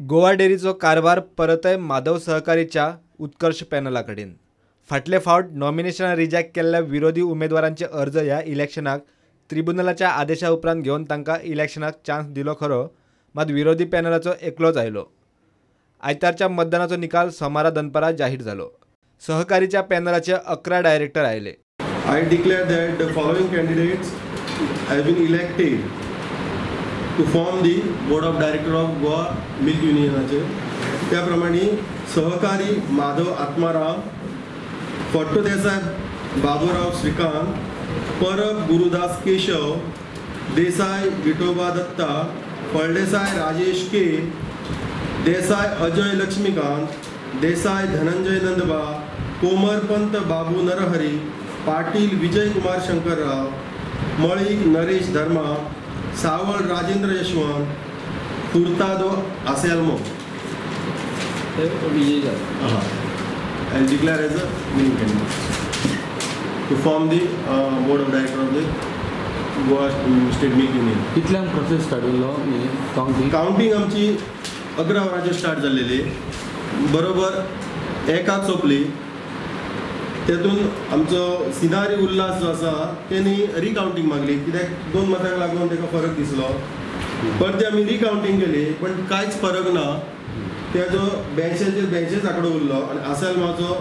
गोवा डेअरीचो कारभार परतय माधव सहकारीच्या उत्कर्ष पॅनला कडेन. फाटले फावट नॉमिनेशनां रिजेक्ट केल्ल्या विरोधी उमेदवारांचे अर्ज ह्या इलेक्शनाक ट्रिब्युनलाच्या आदेशा उपरांत घेवन तांकां इलेक्शनाक चान्स दिलो खरो, मात विरोधी पॅनलाचो एकलोच आयलो. आयतारच्या मतदानाचो निकाल सोमारा दनपारां जाहीर जालो. सहकारीच्या पॅनलाचे 11 डायरेक्टर आयले. I declare that the following candidates have been elected to form the Board of Director of Goa Milk Unionाचे. त्याप्रमाणे सहकारी Madhav Atmaram, Phatto Desai Baburao Shrikant, Parab Gurudas Keshav, Desai Vithoba Datta, Phaldesai Rajesh K, Desai Ajay Laxmikant, Desai Dhananjay Nandba, Komarpant Babu Narhari, Patil Vijay Kumar Shankarrao, Malik Naresh Dharma, Sawal Rajendra Yashwant, Furtado Anselmo. I declare as a winning candidate to form the Board of Director of the Goa State Milk Union. कितल्यांक process start जाल्लो कावंटींग? कावंटींग आमची 11 वरांचेर start जाल्लेली, बरोबर 1 सोंपली. तेतून आमचो सिनारी उल्हास जो आसा तेणी रिकावंटींग मागली, कित्याक 2 मतांक लागून ताका फरक दिसलो. परते आमी रिकावंटींग केली पण कांयच फरक ना. तेजो 82चेर 82 आंकडो उरलो आनी आसेलमाचो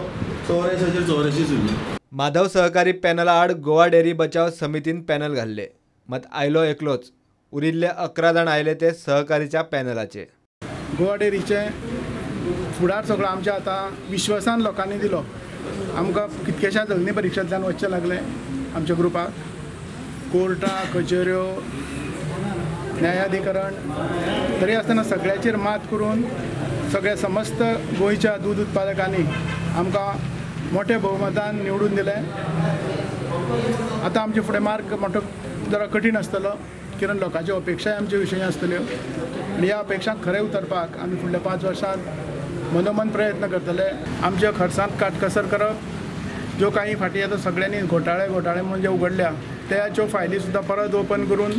84चेर 84 उरलो. माधव सहकारी पॅनला आड गोवा डेअरी बचाव समितीन पॅनल घाल्ले, मात आयलो एकलोच. उरिल्ले 11 जाण आयले ते सहकारीच्या पॅनलाचे. गोवा डेअरीचे फुडार सगळो आमच्या आतां विश्वासान लोकांनी दिलो. आमकां कितक्याश्या अग्नी परिक्षांतल्यान वचचें लागलें आमच्या ग्रुपाक, कोर्टां, कचेऱ्यो, न्यायाधिकरण, तरी आसतना सगळ्याचेर मात करून सगळ्या समस्त गोंयच्या दूद उत्पादकांनी आमकां मोठ्या बहुमतान निवडून दिलें. आतां आमचे फुडें मार्ग मोठो जरा कठीण आसतलो, कारण लोकांच्यो अपेक्षाय आमचे विशयी आसतल्यो आनी ह्या अपेक्षांक खरें उतरपाक आमी फुडल्या 5 वर्सांत मनोमन प्रयत्न करतले. आमच्या खर्चांत काटकसर करप, ज्यो काही फाटीं आतां सगळ्यांनी घोटाळे घोटाळे म्हणून जे उगडल्या त्याच्यो फायली सुद्दां परत ओपन करून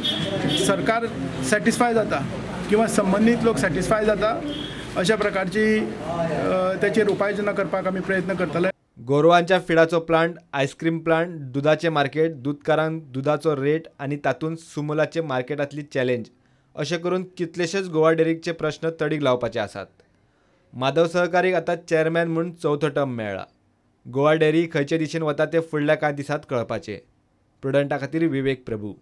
सरकार सॅटिस्फाय जाता किंवा संबंदीत लोक सॅटिस्फाय जाता अशा प्रकारची त्याचेर उपाययोजना करपाक आमी प्रयत्न करतले. गोरवांच्या फिडाचो प्लांट, आयस्क्रीम प्लांट, दुदाचें मार्केट, दुदकारांक दुदाचो रेट आनी तातूंत सुमुलाचे मार्केटांतली चॅलेंज अशें करून कितलेशेच गोवा डेअरीचे प्रश्न तडीक लावपाचे आसात. माधव सहकारीक आतां चेअरमॅन म्हूण 4थो टर्म मेळ्ळा. गोवा डेअरी खंयचे दिशेन वता तें फुडल्या कांय दिसांत कळपाचें. प्रुडंटा खातीर विवेक प्रभू.